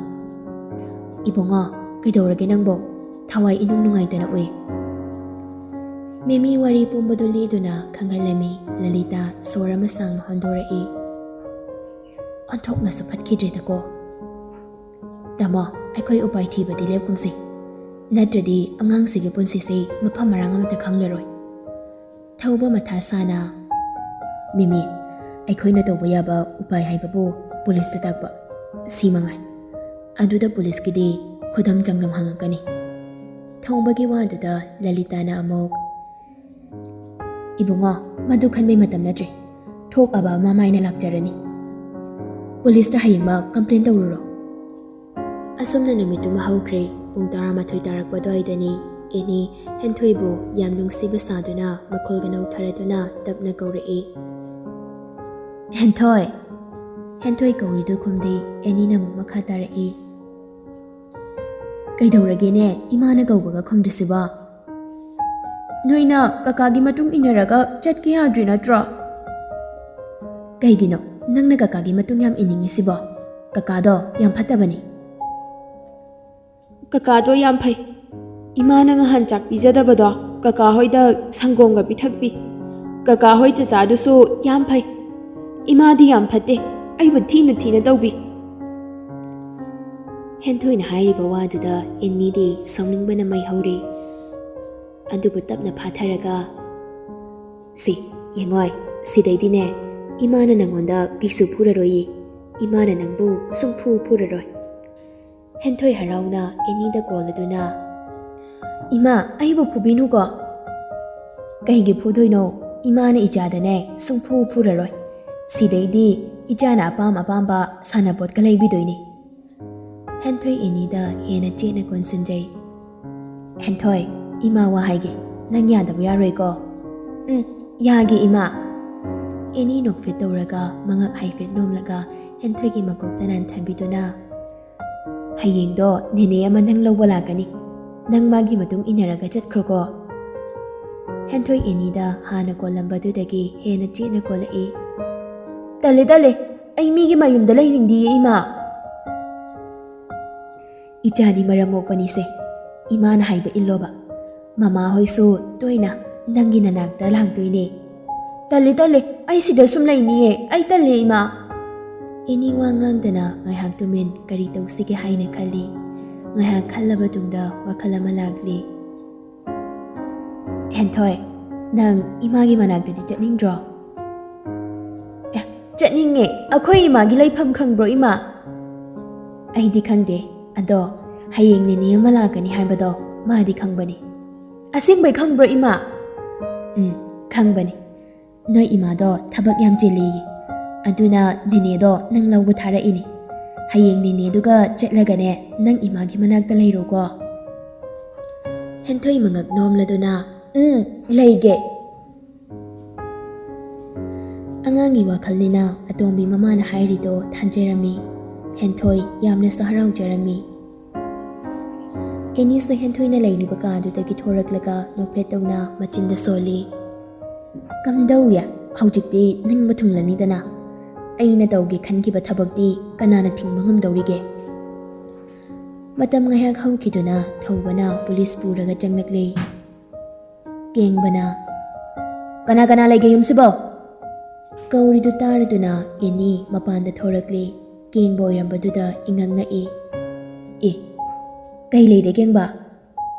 "ꯏꯕꯨꯡꯉꯣ, ꯀꯩꯗꯧꯔꯒꯦ ꯅꯪꯕꯣ? ꯊꯋꯥꯏ ꯏꯅꯨꯡ ꯅꯨꯡꯉꯥꯏꯇꯅ ꯎꯏ"꯫ ꯃꯤꯃꯤ ꯋꯥꯔꯤ ꯄꯨꯝꯕꯗꯨ ꯂꯤꯗꯨꯅ ꯈꯪꯍꯜꯂꯝꯃꯤ꯫ ꯂꯂꯤꯇꯥ ꯁꯣꯔ ꯑꯃ ꯁꯥꯡꯅ ꯍꯣꯟꯗꯣꯔꯛꯏ꯫ ꯑꯣꯟꯊꯣꯛꯅꯁꯨ ꯐꯠꯈꯤꯗ꯭ꯔꯦꯗꯀꯣ꯫ ꯇꯥꯃꯣ, ꯑꯩꯈꯣꯏ ꯎꯄꯥꯏ ꯊꯤꯕꯗꯤ ꯂꯦꯞꯀꯨꯝꯁꯤ, ꯅꯠꯇ꯭ꯔꯗꯤ ꯑꯉꯥꯡꯁꯤꯒꯤ ꯄꯨꯟꯁꯤꯁꯦ ꯃꯐꯝ ꯃꯔꯥꯡ ꯑꯃꯠꯇ ꯈꯪꯂꯔꯣꯏ꯫ ꯊꯧꯕ ꯃꯊꯥ ꯁꯥꯅ, "ꯃꯤꯃꯤ, ꯑꯩꯈꯣꯏꯅ ꯇꯧꯕ ꯌꯥꯕ ꯎꯄꯥꯏ ꯍꯥꯏꯕꯕꯨ ꯄꯨꯂꯤꯁꯇ ꯇꯥꯛꯄ, ꯁꯤ ꯃꯉꯥꯏ꯫ ꯑꯗꯨꯗ ꯄꯨꯂꯤꯁꯀꯤꯗꯤ ꯈꯨꯗꯝ ꯆꯥꯡꯗꯝ ꯍꯪꯉꯛꯀꯅꯤ"꯫ ꯊꯧꯕꯒꯤ ꯋꯥꯗꯨꯗ ꯂꯂꯤꯇꯥꯅ ꯑꯃꯨꯛ, "ꯏꯕꯨꯡꯉꯣ, ꯃꯗꯨ ꯈꯟꯕꯩ ꯃꯇꯝ ꯅꯠꯇ꯭ꯔꯦ꯫ ꯊꯣꯛꯑꯕ ꯑꯃ ꯃꯥꯏꯅ ꯂꯥꯛꯆꯔꯅꯤ꯫ ꯄꯨꯂꯤꯁꯇ ꯍꯌꯦꯡꯃꯛ ꯀꯝꯄ꯭ꯂꯦꯟ ꯇꯧꯔꯨꯔꯣ"꯫ ꯑꯁꯨꯝꯅ ꯅꯨꯃꯤꯠꯇꯨꯃ ꯍꯧꯈ꯭ꯔꯦ꯫ ꯄꯨꯡ ꯇꯔꯥꯃꯥꯊꯣꯏ ꯇꯥꯔꯛꯄ ꯑꯗꯨꯋꯥꯏꯗꯅꯤ ꯑꯦꯅꯤ ꯍꯦꯟꯊꯣꯏꯕꯨ ꯌꯥꯝ ꯅꯨꯡꯁꯤꯕ ꯁꯥꯗꯨꯅ ꯃꯈꯣꯜꯒ ꯅꯧꯊꯔꯗꯨꯅ ꯇꯞꯅ ꯀꯧꯔꯛꯏ, "ꯍꯦꯟꯊꯣꯏ!" ꯍꯦꯟꯊꯣꯏ ꯀꯧꯔꯤꯗꯨ ꯈꯨꯝꯗꯦ꯫ ꯑꯦꯅꯤꯅ ꯑꯃꯨꯛ ꯃꯈꯥ ꯇꯥꯔꯛꯏ, "ꯀꯩꯗꯧꯔꯒꯦꯅꯦ ꯏꯃꯥꯅ ꯀꯧꯕꯒ ꯈꯨꯝꯗ꯭ꯔꯤꯁꯤꯕꯣ? ꯅꯣꯏꯅ ꯀꯀꯥꯒꯤ ꯃꯇꯨꯡ ꯏꯟꯅꯔꯒ ꯆꯠꯀꯦ ꯌꯥꯗ꯭ꯔꯤ ꯅꯠꯇ꯭ꯔꯣ? ꯀꯩꯒꯤꯅꯣ ꯅꯪꯅ ꯀꯀꯥꯒꯤ ꯃꯇꯨꯡ ꯌꯥꯝ ꯏꯟꯅꯤꯡꯉꯤꯁꯤꯕꯣ? ꯀꯀꯥꯗꯣ ꯌꯥꯝ ꯐꯠꯇꯕꯅꯤ"꯫ "ꯀꯀꯥꯗꯣ ꯌꯥꯝ ꯐꯩ꯫ ꯏꯃꯥꯅ ꯉꯍꯥꯟ ꯆꯥꯛ ꯄꯤꯖꯗꯕꯗꯣ ꯀꯀꯥ ꯍꯣꯏꯗ ꯁꯪꯒꯣꯝꯒ ꯄꯤꯊꯛꯄꯤ꯫ ꯀꯀꯥ ꯍꯣꯏ ꯆꯆꯥꯗꯨꯁꯨ ꯌꯥꯝ ꯐꯩ꯫ ꯏꯃꯥꯗꯤ ꯌꯥꯝ ꯐꯠꯇꯦ, ꯑꯩꯕꯨ ꯊꯤꯅ ꯊꯤꯅ ꯇꯧꯕꯤ"꯫ ꯍꯦꯟꯊꯣꯏꯅ ꯍꯥꯏꯔꯤꯕ ꯋꯥꯗꯨꯗ ꯑꯦꯟꯅꯤꯗꯤ ꯁꯥꯎꯅꯤꯡꯕꯅ ꯃꯩ ꯍꯧꯔꯦ꯫ ꯑꯗꯨꯕꯨ ꯇꯞꯅ ꯐꯥꯊꯔꯒ, "ꯁꯤ, ꯌꯦꯡꯉꯣꯏ, ꯁꯤꯗꯩꯗꯤꯅꯦ, ꯏꯃꯥꯅ ꯅꯪꯉꯣꯟꯗ ꯀꯩꯁꯨ ꯐꯨꯔꯔꯣꯏꯌꯦ꯫ ꯏꯃꯥꯅ ꯅꯪꯕꯨ ꯁꯨꯡꯐꯨ ꯐꯨꯔꯔꯣꯏ"꯫ ꯍꯦꯟꯊꯣꯏ ꯍꯔꯥꯎꯅ ꯑꯦꯅꯤꯗ ꯀꯣꯜꯂꯗꯨꯅ, "ꯏꯃꯥ, ꯑꯩꯕꯨ ꯐꯨꯕꯤꯅꯨꯀꯣ"꯫ "ꯀꯩꯒꯤ ꯐꯨꯗꯣꯏꯅꯣ? ꯏꯃꯥꯅ ꯏꯆꯥꯗꯅꯦ ꯁꯨꯡꯐꯨ ꯐꯨꯔꯔꯣꯏ꯫ ꯁꯤꯗꯩꯗꯤ ꯏꯆꯥꯅ ꯑꯄꯥꯝ ꯑꯄꯥꯝꯕ ꯁꯥꯟꯅꯄꯣꯠꯀ ꯂꯩꯕꯤꯗꯣꯏꯅꯤ"꯫ ꯍꯦꯟꯊꯣꯏ ꯑꯦꯅꯤꯗ ꯍꯦꯟꯅ ꯆꯦꯠꯅ ꯀꯣꯟꯁꯤꯟꯖꯩ꯫ "ꯍꯦꯟꯊꯣꯏ, ꯏꯃꯥ ꯋꯥ ꯍꯥꯏꯒꯦ, ꯅꯪ ꯌꯥꯗꯕ ꯌꯥꯔꯣꯏꯀꯣ"꯫ "ꯎꯝ, ꯌꯥꯒꯦ ꯏꯃꯥ"꯫ ꯑꯦꯅꯤ ꯅꯣꯛꯐꯦꯠ ꯇꯧꯔꯒ ꯃꯉꯛ ꯍꯥꯏꯐꯦꯠ ꯅꯣꯝꯂꯒ ꯍꯦꯟꯊꯣꯏꯒꯤ ꯃꯀꯣꯛꯇ ꯅꯥꯟꯊꯕꯤꯗꯨꯅ, "ꯍꯌꯦꯡꯗꯣ ꯅꯦꯅꯦ ꯑꯃ ꯅꯪ ꯂꯧꯕ ꯂꯥꯛꯀꯅꯤ꯫ ꯅꯪ ꯃꯥꯒꯤ ꯃꯇꯨꯡ ꯏꯟꯅꯔꯒ ꯆꯠꯈ꯭ꯔꯣꯀꯣ"꯫ ꯍꯦꯟꯊꯣꯏ ꯑꯦꯅꯤꯗ ꯍꯥꯟꯅ ꯀꯣꯜꯂꯝꯕꯗꯨꯗꯒꯤ ꯍꯦꯟꯅ ꯆꯦꯠꯅ ꯀꯣꯜꯂꯛꯏ꯫ "ꯇꯜꯂꯦ, ꯇꯜꯂꯦ, ꯑꯩ ꯃꯤꯒꯤ ꯃꯌꯨꯝꯗ ꯂꯩꯅꯤꯡꯗꯤꯌꯦ ꯏꯃꯥ"꯫ "ꯏꯆꯥꯗꯤ ꯃꯔꯝ ꯃꯣꯛꯄꯅꯤꯁꯦ, ꯏꯃꯥꯅ ꯍꯥꯏꯕ ꯏꯜꯂꯣꯕ꯫ ꯃꯃꯥ ꯍꯣꯏꯁꯨ ꯇꯣꯏꯅ ꯅꯪꯒꯤ ꯅꯅꯥꯛꯇ ꯂꯥꯛꯇꯣꯏꯅꯦ"꯫ "ꯇꯜꯂꯦ, ꯇꯜꯂꯦ, ꯑꯩ ꯁꯤꯗ ꯁꯨꯝ ꯂꯩꯅꯤꯌꯦ, ꯑꯩ ꯇꯜꯂꯦ ꯏꯃꯥ"꯫ ꯑꯦꯅꯤ ꯋꯥ ꯉꯥꯡꯗꯅ ꯉꯥꯏꯍꯥꯛ ꯇꯨꯃꯤꯟ ꯀꯔꯤ ꯇꯧꯁꯤꯒꯦ ꯍꯥꯏꯅ ꯈꯜꯂꯤ꯫ ꯉꯥꯏꯍꯥꯛ ꯈꯜꯂꯕ ꯇꯨꯡꯗ ꯋꯥꯈꯜ ꯑꯃ ꯂꯥꯛꯂꯤ꯫ "ꯍꯦꯟꯊꯣꯏ, ꯅꯪ ꯏꯃꯥꯒꯤ ꯃꯅꯥꯛꯇꯗꯤ ꯆꯠꯅꯤꯡꯗ꯭ꯔꯣ?" "ꯑꯦ, ꯆꯠꯅꯤꯡꯉꯦ꯫ ꯑꯩꯈꯣꯏ ꯏꯃꯥꯒꯤ ꯂꯩꯐꯝ ꯈꯪꯕ꯭ꯔꯣ, ꯏꯃꯥ?" "ꯑꯩꯗꯤ ꯈꯪꯗꯦ꯫ ꯑꯗꯣ ꯍꯌꯦꯡ ꯅꯦꯅꯦ ꯑꯃ ꯂꯥꯛꯀꯅꯤ ꯍꯥꯏꯕꯗꯣ ꯃꯥꯗꯤ ꯈꯪꯕꯅꯤ꯫" "ꯑꯁꯦꯡꯕꯩ ꯈꯪꯕ꯭ꯔꯣ, ꯏꯃꯥ?" "ꯎꯝ, ꯈꯪꯕꯅꯤ꯫ ꯅꯣꯏ ꯏꯃꯥꯗꯣ ꯊꯕꯛ ꯌꯥꯝ ꯆꯤꯜꯂꯦꯌꯦ꯫ ꯑꯗꯨꯅ ꯅꯦꯅꯦꯗꯣ ꯅꯪ ꯂꯧꯕ ꯊꯥꯔꯛꯏꯅꯤ꯫ ꯍꯌꯦꯡ ꯅꯦꯅꯦꯗꯨꯒ ꯆꯠꯂꯒꯅꯦ, ꯅꯪ ꯏꯃꯥꯒꯤ ꯃꯅꯥꯛꯇ ꯂꯩꯔꯣꯀꯣ꯫" ꯍꯦꯟꯊꯣꯏ ꯃꯉꯛ ꯅꯣꯝꯂꯗꯨꯅ, "ꯎꯝ, ꯂꯩꯒꯦ꯫" ꯑꯉꯥꯡꯒꯤ ꯋꯥꯈꯜꯅꯤꯅ ꯑꯇꯣꯝꯕꯤ ꯃꯃꯥꯅ ꯍꯥꯏꯔꯤꯗꯣ ꯊꯥꯖꯔꯝꯃꯤ꯫ ꯍꯦꯟꯊꯣꯏ ꯌꯥꯝꯅꯁꯨ ꯍꯔꯥꯎꯖꯔꯝꯃꯤ꯫ ꯑꯦꯅꯤꯁꯨ ꯍꯦꯟꯊꯣꯏꯅ ꯂꯩꯔꯤꯕ ꯀꯥꯗꯨꯗꯒꯤ ꯊꯣꯔꯛꯂꯒ ꯅꯣꯛꯐꯦꯠ ꯇꯧꯅ ꯃꯆꯤꯟꯗ ꯁꯣꯜꯂꯤ꯫ "ꯀꯝꯗꯧꯏ? ꯍꯧꯖꯤꯛꯇꯤ ꯅꯤꯡꯕ ꯊꯨꯡꯂꯅꯤꯗꯅ꯫ ꯑꯩꯅ ꯇꯧꯒꯦ ꯈꯟꯈꯤꯕ ꯊꯕꯛꯇꯤ ꯀꯅꯥꯅ ꯊꯤꯡꯕ ꯉꯝꯗꯧꯔꯤꯒꯦ?" ꯃꯇꯝ ꯉꯥꯏꯍꯥꯛ ꯍꯧꯈꯤꯗꯨꯅ ꯊꯧꯕꯅ ꯄꯨꯂꯤꯁ ꯄꯨꯔꯒ ꯆꯪꯂꯛꯂꯦ꯫ ꯀꯦꯡꯕꯅ, "ꯀꯅꯥ ꯀꯅꯥ ꯂꯩꯒꯦ ꯌꯨꯝꯁꯤꯕꯣ?" ꯀꯧꯔꯤꯗꯨ ꯇꯥꯔꯗꯨꯅ ꯑꯦꯅꯤ ꯃꯄꯥꯟꯗ ꯊꯣꯔꯛꯂꯦ꯫ ꯀꯦꯡꯕ ꯑꯣꯏꯔꯝꯕꯗꯨꯗ ꯏꯉꯛ ꯉꯛꯏ꯫ "ꯑꯦ, ꯀꯩ ꯂꯩꯔꯦ ꯀꯦꯡꯕ?"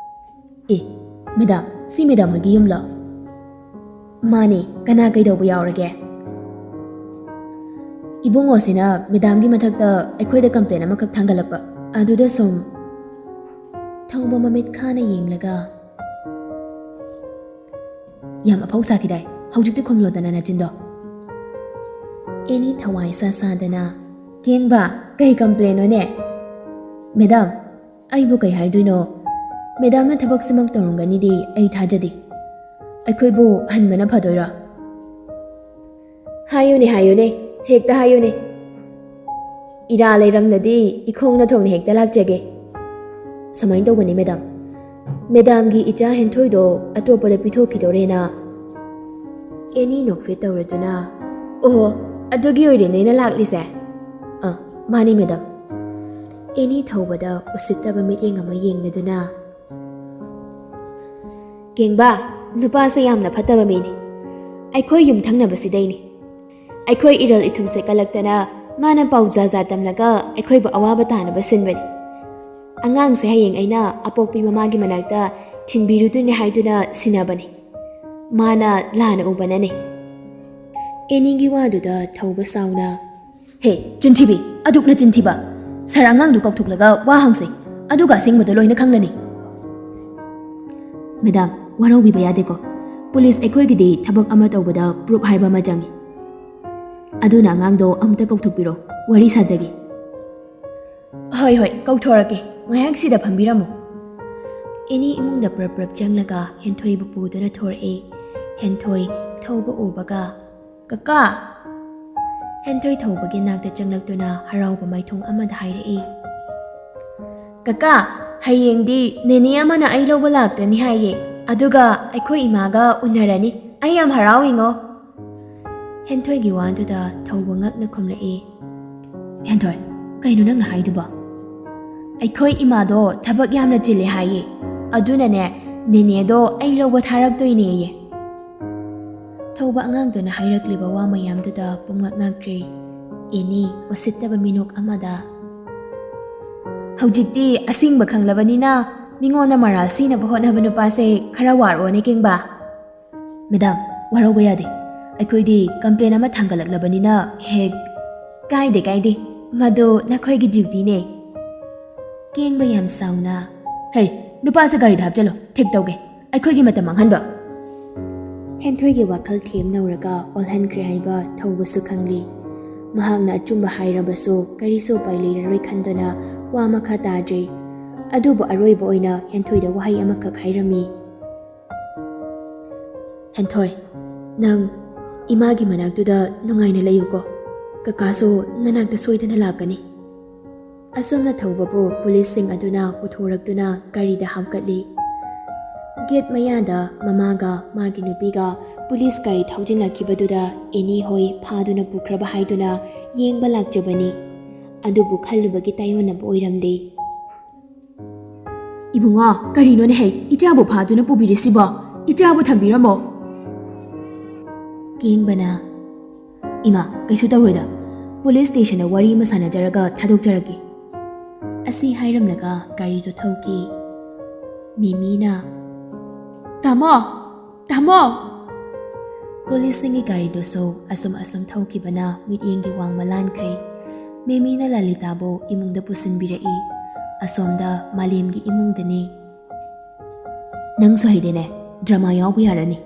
"ꯑꯦ, ꯃꯦꯗꯥꯝ, ꯁꯤ ꯃꯦꯗꯥꯝ ꯍꯣꯏꯒꯤ ꯌꯨꯝꯂꯣ?" "ꯃꯥꯅꯦ, ꯀꯅꯥ ꯀꯩꯗꯧꯕ ꯌꯥꯎꯔꯒꯦ?" "ꯏꯕꯨꯡꯉꯣꯁꯤꯅ ꯃꯦꯗꯥꯝꯒꯤ ꯃꯊꯛꯇ ꯑꯩꯈꯣꯏꯗ ꯀꯝꯄ꯭ꯂꯦꯟ ꯑꯃꯈꯛ ꯊꯥꯡꯒꯠꯂꯛꯄ, ꯑꯗꯨꯗ ꯁꯨꯝ꯫" ꯊꯧꯕ ꯃꯃꯤꯠ ꯈꯥꯅ ꯌꯦꯡꯂꯒ, "ꯌꯥꯝ ꯑꯐꯧ ꯁꯥꯈꯤꯗꯥꯏ, ꯍꯧꯖꯤꯛꯇꯤ ꯈꯨꯝꯂꯣꯗꯅ ꯅꯆꯤꯟꯗꯣ꯫" ꯑꯦꯅꯤ ꯊꯋꯥꯏ ꯁꯥ ꯁꯥꯗꯅ, "ꯀꯦꯡꯕ, ꯀꯩ ꯀꯝꯄ꯭ꯂꯦꯟꯅꯣꯅꯦ?" "ꯃꯦꯗꯥꯝ, ꯑꯩꯕꯨ ꯀꯩ ꯍꯥꯏꯗꯣꯏꯅꯣ? ꯃꯦꯗꯥꯝꯅ ꯊꯕꯛꯁꯤꯃꯛ ꯇꯧꯔꯝꯒꯅꯤꯗꯤ ꯑꯩ ꯊꯥꯖꯗꯦ꯫ ꯑꯩꯈꯣꯏꯕꯨ ꯍꯟꯕꯅ ꯐꯗꯣꯏꯔꯣ?" "ꯍꯥꯏꯌꯨꯅꯦ, ꯍꯥꯏꯌꯨꯅꯦ, ꯍꯦꯛꯇ ꯍꯥꯏꯌꯨꯅꯦ꯫ ꯏꯔꯥ ꯂꯩꯔꯝꯂꯗꯤ ꯏꯈꯣꯡꯅ ꯊꯣꯡꯅ ꯍꯦꯛꯇ ꯂꯥꯛꯆꯒꯦ꯫ ꯁꯨꯃꯥꯏꯅ ꯇꯧꯕꯅꯤ, ꯃꯦꯗꯥꯝ꯫ ꯃꯦꯗꯥꯝꯒꯤ ꯏꯆꯥ ꯍꯦꯟꯊꯣꯏꯗꯣ ꯑꯇꯣꯞꯄꯗ ꯄꯤꯊꯣꯛꯈꯤꯗꯣꯔꯦꯅ꯫" ꯑꯦꯅꯤ ꯅꯣꯛꯐꯦꯠ ꯇꯧꯔꯗꯨꯅ, "ꯑꯣꯍꯣ, ꯑꯗꯨꯒꯤ ꯑꯣꯏꯔꯦ ꯅꯣꯏꯅ ꯂꯥꯛꯂꯤꯁꯦ?" "ꯑꯥ, ꯃꯥꯅꯤ, ꯃꯦꯗꯥꯝ꯫" ꯑꯦꯅꯤ ꯊꯧꯕꯗ ꯎꯁꯤꯠꯇꯕ ꯃꯤꯠꯌꯦꯡ ꯑꯃ ꯌꯦꯡꯂꯗꯨꯅ, "ꯀꯦꯡꯕ, ꯅꯨꯄꯥꯁꯦ ꯌꯥꯝꯅ ꯐꯠꯇꯕ ꯃꯤꯅꯤ꯫ ꯑꯩꯈꯣꯏ ꯌꯨꯝꯊꯪꯅꯕꯁꯤꯗꯩꯅꯤ꯫ ꯑꯩꯈꯣꯏ ꯏꯔꯜ ꯏꯊꯨꯝꯁꯦ ꯀꯜꯂꯛꯇꯅ ꯃꯥꯅ ꯄꯥꯎ ꯖꯥ ꯖꯥ ꯇꯝꯂꯒ ꯑꯩꯈꯣꯏꯕꯨ ꯑꯋꯥꯕ ꯇꯥꯅꯕ ꯁꯤꯟꯕꯅꯤ꯫ ꯑꯉꯥꯡꯁꯦ ꯍꯌꯦꯡ ꯑꯩꯅ ꯑꯄꯣꯛꯄꯤ ꯃꯃꯥꯒꯤ ꯃꯅꯥꯛꯇ ꯊꯤꯟꯕꯤꯔꯨꯗꯣꯏꯅꯦ ꯍꯥꯏꯗꯨꯅ ꯁꯤꯟꯅꯕꯅꯤ꯫ ꯃꯥꯅ ꯂꯥꯟꯅ ꯎꯕꯅꯅꯦ꯫ ꯑꯦꯅꯤꯒꯤ ꯋꯥꯗꯨꯗ ꯊꯧꯕ ꯁꯥꯎꯅ, "ꯍꯦ, ꯆꯤꯟꯊꯤꯕꯤ, ꯑꯗꯨꯛꯅ ꯆꯤꯟꯊꯤꯕ! ꯁꯥꯔ ꯑꯉꯥꯡꯗꯨ ꯀꯧꯊꯣꯛꯂꯒ ꯋꯥ ꯍꯪꯁꯦ, ꯑꯗꯨꯒ ꯑꯁꯦꯡꯕꯗꯣ ꯂꯣꯏꯅ ꯈꯪꯂꯅꯤ꯫" "ꯃꯦꯗꯥꯝ, ꯋꯥꯔꯧꯕꯤꯕ ꯌꯥꯗꯦꯀꯣ꯫ ꯄꯨꯂꯤꯁ ꯑꯩꯈꯣꯏꯒꯤꯗꯤ ꯊꯕꯛ ꯑꯃ ꯇꯧꯕꯗ ꯄ꯭ꯔꯨꯐ ꯍꯥꯏꯕ ꯑꯃ ꯆꯪꯏ꯫ ꯑꯗꯨꯅ ꯑꯉꯥꯡꯗꯣ ꯑꯃꯨꯛꯇ ꯀꯧꯊꯣꯛꯄꯤꯔꯣ, ꯋꯥꯔꯤ ꯁꯥꯖꯒꯦ꯫" "ꯍꯣꯏ, ꯍꯣꯏ, ꯀꯧꯊꯣꯔꯛꯀꯦ꯫ ꯉꯥꯏꯍꯥꯛ ꯁꯤꯗ ꯐꯝꯕꯤꯔꯝꯃꯨ꯫" ꯑꯦꯅꯤ ꯏꯃꯨꯡꯗ ꯄ꯭ꯔꯞ ꯄ꯭ꯔꯞ ꯆꯪꯂꯒ ꯍꯦꯟꯊꯣꯏꯕꯨ ꯄꯨꯗꯨꯅ ꯊꯣꯔꯛꯏ꯫ ꯍꯦꯟꯊꯣꯏ ꯊꯧꯕ ꯎꯕꯒ, "ꯀꯀꯥ!" ꯍꯦꯟꯊꯣꯏ ꯊꯧꯕꯒꯤ ꯅꯥꯛꯇ ꯆꯪꯂꯛꯇꯨꯅ ꯍꯔꯥꯎꯕ ꯃꯥꯏꯊꯣꯡ ꯑꯃꯗ ꯍꯥꯏꯔꯛꯏ, "ꯀꯀꯥ, ꯍꯌꯦꯡꯗꯤ ꯅꯦꯅꯦ ꯑꯃꯅ ꯑꯩ ꯂꯧꯕ ꯂꯥꯛꯀꯅꯤ ꯍꯥꯏꯌꯦ꯫ ꯑꯗꯨꯒ ꯑꯩꯈꯣꯏ ꯏꯃꯥꯒ ꯎꯅꯔꯅꯤ꯫ ꯑꯩ ꯌꯥꯝ ꯍꯔꯥꯎꯏꯉꯣ꯫" ꯍꯦꯟꯊꯣꯏꯒꯤ ꯋꯥꯗꯨꯗ ꯊꯧꯕ ꯉꯛꯅ ꯈꯨꯝꯂꯛꯏ, "ꯍꯦꯟꯊꯣꯏ, ꯀꯩꯅꯣ ꯅꯪꯅ ꯍꯥꯏꯗꯨꯕꯣ?" "ꯑꯩꯈꯣꯏ ꯏꯃꯥꯗꯣ ꯊꯕꯛ ꯌꯥꯝꯅ ꯆꯤꯜꯂꯦ ꯍꯥꯏꯌꯦ, ꯑꯗꯨꯅꯅꯦ ꯅꯦꯅꯦꯗꯣ ꯑꯩ ꯂꯧꯕ ꯊꯥꯔꯛꯇꯣꯏꯅꯦꯌꯦ꯫" ꯊꯧꯕ ꯑꯉꯥꯡꯗꯨꯅ ꯍꯥꯏꯔꯛꯂꯤꯕ ꯋꯥ ꯃꯌꯥꯝꯗꯨꯗ ꯄꯨꯝꯉꯛ ꯉꯛꯈ꯭ꯔꯦ꯫ ꯑꯦꯅꯤ ꯎꯁꯤꯠꯇꯕ ꯃꯤꯅꯣꯛ ꯑꯃꯗ, "ꯍꯧꯖꯤꯛꯇꯤ ꯑꯁꯦꯡꯕ ꯈꯪꯂꯕꯅꯤꯅ ꯃꯤꯉꯣꯟꯗ ꯃꯔꯥꯜ ꯁꯤꯅꯕ ꯍꯣꯠꯅꯕ ꯅꯨꯄꯥꯁꯦ ꯈꯔ ꯋꯥꯔꯛꯑꯣꯅꯦ ꯀꯦꯡꯕ꯫" "ꯃꯦꯗꯥꯝ, ꯋꯥꯔꯧꯕ ꯌꯥꯗꯦ꯫ ꯑꯩꯈꯣꯏꯗꯤ ꯀꯝꯄ꯭ꯂꯦꯟ ꯑꯃ ꯊꯥꯡꯒꯠꯂꯛꯂꯕꯅꯤꯅ ꯍꯦꯛ..." "ꯀꯥꯏꯗꯦ, ꯀꯥꯏꯗꯦ꯫ ꯃꯗꯨ ꯅꯈꯣꯏꯒꯤ ꯗ꯭ꯌꯨꯇꯤꯅꯦ꯫" ꯀꯦꯡꯕ ꯌꯥꯝ ꯁꯥꯎꯅ, "ꯍꯦ, ꯅꯨꯄꯥꯁꯦ ꯒꯥꯔꯤꯗ ꯍꯥꯞꯆꯜꯂꯣ, ꯊꯤꯛ ꯇꯧꯒꯦ꯫ ꯑꯩꯈꯣꯏꯒꯤ ꯃꯇꯝ ꯃꯥꯡꯍꯟꯕ!" ꯍꯦꯟꯊꯣꯏꯒꯤ ꯋꯥꯈꯜ ꯊꯦꯝꯅꯧꯔꯒ ꯑꯣꯜꯍꯟꯈ꯭ꯔꯦ ꯍꯥꯏꯕ ꯊꯧꯕꯁꯨ ꯈꯪꯂꯤ꯫ ꯃꯍꯥꯛꯅ ꯑꯆꯨꯝꯕ ꯍꯥꯏꯔꯕꯁꯨ ꯀꯔꯤꯁꯨ ꯎꯄꯥꯏ ꯂꯩꯔꯔꯣꯏ ꯈꯟꯗꯨꯅ ꯋꯥ ꯃꯈꯥ ꯇꯥꯗ꯭ꯔꯦ꯫ ꯑꯗꯨꯕꯨ ꯑꯔꯣꯏꯕ ꯑꯣꯏꯅ ꯍꯦꯟꯊꯣꯏꯗ ꯋꯥꯍꯩ ꯑꯃꯈꯛ ꯍꯥꯏꯔꯝꯃꯤ, "ꯍꯦꯟꯊꯣꯏ, ꯅꯪ ꯏꯃꯥꯒꯤ ꯃꯅꯥꯛꯇꯨꯗ ꯅꯨꯡꯉꯥꯏꯅ ꯂꯩꯌꯨꯀꯣ꯫ ꯀꯀꯥꯁꯨ ꯅꯅꯥꯛꯇ ꯁꯣꯏꯗꯅ ꯂꯥꯛꯀꯅꯤ꯫" ꯑꯁꯨꯝꯅ ꯊꯧꯕꯕꯨ ꯄꯨꯂꯤꯁꯁꯤꯡ ꯑꯗꯨꯅ ꯄꯨꯊꯣꯔꯛꯇꯨꯅ ꯒꯥꯔꯤꯗ ꯍꯥꯞꯀꯠꯂꯤ꯫ ꯒꯦꯠ ꯃꯌꯥꯗ ꯃꯃꯥꯒ ꯃꯥꯒꯤ ꯅꯨꯄꯤꯒ ꯄꯨꯂꯤꯁ ꯒꯥꯔꯤ ꯊꯧꯖꯤꯜꯂꯛꯈꯤꯕꯗꯨꯗ ꯑꯦꯅꯤ ꯍꯣꯏ ꯐꯥꯗꯨꯅ ꯄꯨꯈ꯭ꯔꯕ ꯍꯥꯏꯗꯨꯅ ꯌꯦꯡꯕ ꯂꯥꯛꯆꯕꯅꯤ꯫ ꯑꯗꯨꯕꯨ ꯈꯜꯂꯨꯕꯒꯤ ꯇꯥꯏꯑꯣꯟꯅꯕ ꯑꯣꯏꯔꯝꯗꯦ꯫ "ꯏꯕꯨꯡꯉꯣ, ꯀꯔꯤꯅꯣꯅꯦ ꯍꯩ, ꯏꯆꯥꯕꯨ ꯐꯥꯗꯨꯅ ꯄꯨꯕꯤꯔꯤꯁꯤꯕꯣ? ꯏꯆꯥꯕꯨ ꯊꯝꯕꯤꯔꯝꯃꯣ꯫" ꯀꯦꯡꯕꯅ, "ꯏꯃꯥ, ꯀꯩꯁꯨ ꯇꯧꯔꯣꯏꯗ꯫ ꯄꯨꯂꯤꯁ ꯁ꯭ꯇꯦꯁꯟꯗ ꯋꯥꯔꯤ ꯑꯃ ꯁꯥꯟꯅꯖꯔꯒ ꯊꯥꯗꯣꯛꯆꯔꯛꯀꯦ꯫ ꯑꯁꯤ ꯍꯥꯏꯔꯝꯂꯒ ꯒꯥꯔꯤꯗꯨ ꯊꯧꯈꯤ꯫ ꯃꯤꯃꯤꯅ, "ꯇꯥꯃꯣ! ꯇꯥꯃꯣ!" ꯄꯨꯂꯤꯁꯁꯤꯡꯒꯤ ꯒꯥꯔꯤꯗꯨꯁꯨ ꯑꯁꯨꯝ ꯑꯁꯨꯝ ꯊꯧꯈꯤꯕꯅ ꯃꯤꯠꯌꯦꯡꯒꯤ ꯋꯥꯡꯃ ꯂꯥꯟꯈ꯭ꯔꯦ꯫ ꯃꯤꯃꯤꯅ ꯂꯂꯤꯇꯥꯕꯨ ꯏꯃꯨꯡꯗ ꯄꯨꯁꯤꯟꯕꯤꯔꯛꯏ꯫ ꯑꯁꯣꯝꯗ ꯃꯥꯂꯦꯝꯒꯤ ꯏꯃꯨꯡꯗꯅꯤ꯫ "ꯅꯪꯁꯨ ꯍꯩꯔꯦꯅꯦ, ꯗ꯭ꯔꯃꯥ ꯌꯥꯎꯕ ꯌꯥꯔꯅꯤ꯫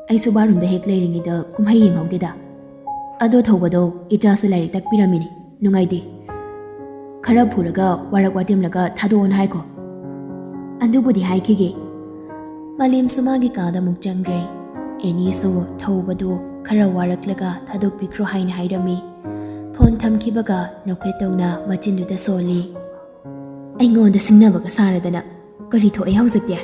ꯑꯩꯁꯨ ꯕꯥꯔꯨꯝꯗ ꯍꯦꯛ ꯂꯩꯔꯤꯉꯩꯗ ꯀꯨꯝꯍꯩ ꯌꯦꯡꯍꯧꯗꯦꯗ꯫ ꯑꯗꯣ ꯊꯧꯕꯗꯣ ꯏꯆꯥꯁꯨ ꯂꯥꯏꯔꯤꯛ ꯇꯥꯛꯄꯤꯔꯝꯃꯤꯅꯤ, ꯅꯨꯡꯉꯥꯏꯇꯦ꯫ ꯈꯔ ꯐꯨꯔꯒ ꯋꯥꯔꯛ ꯋꯥꯇꯦꯝꯂꯒ ꯊꯥꯗꯣꯛꯑꯣꯅ ꯍꯥꯏꯈꯣ꯫" "ꯑꯗꯨꯕꯨꯗꯤ ꯍꯥꯏꯈꯤꯒꯦ꯫" ꯃꯥꯂꯦꯝꯁꯨ ꯃꯥꯒꯤ ꯀꯥꯗ ꯑꯃꯨꯛ ꯆꯪꯈ꯭ꯔꯦ꯫ ꯑꯦꯅꯤꯁꯨ ꯊꯧꯕꯗꯨ ꯈꯔ ꯋꯥꯔꯛꯂꯒ ꯊꯥꯗꯣꯛꯄꯤꯈ꯭ꯔꯣ ꯍꯥꯏꯅ ꯍꯥꯏꯔꯝꯃꯤ꯫ ꯐꯣꯟ ꯊꯝꯈꯤꯕꯒ ꯅꯣꯛꯐꯦꯠ ꯇꯧꯅ ꯃꯆꯤꯟꯗꯨꯗ ꯁꯣꯜꯂꯤ꯫ "ꯑꯩꯉꯣꯟꯗ ꯁꯤꯡꯅꯕꯒ ꯁꯥꯔꯗꯅ ꯀꯔꯤ ꯊꯣꯛꯑꯦ ꯍꯧꯖꯤꯛꯇꯤ?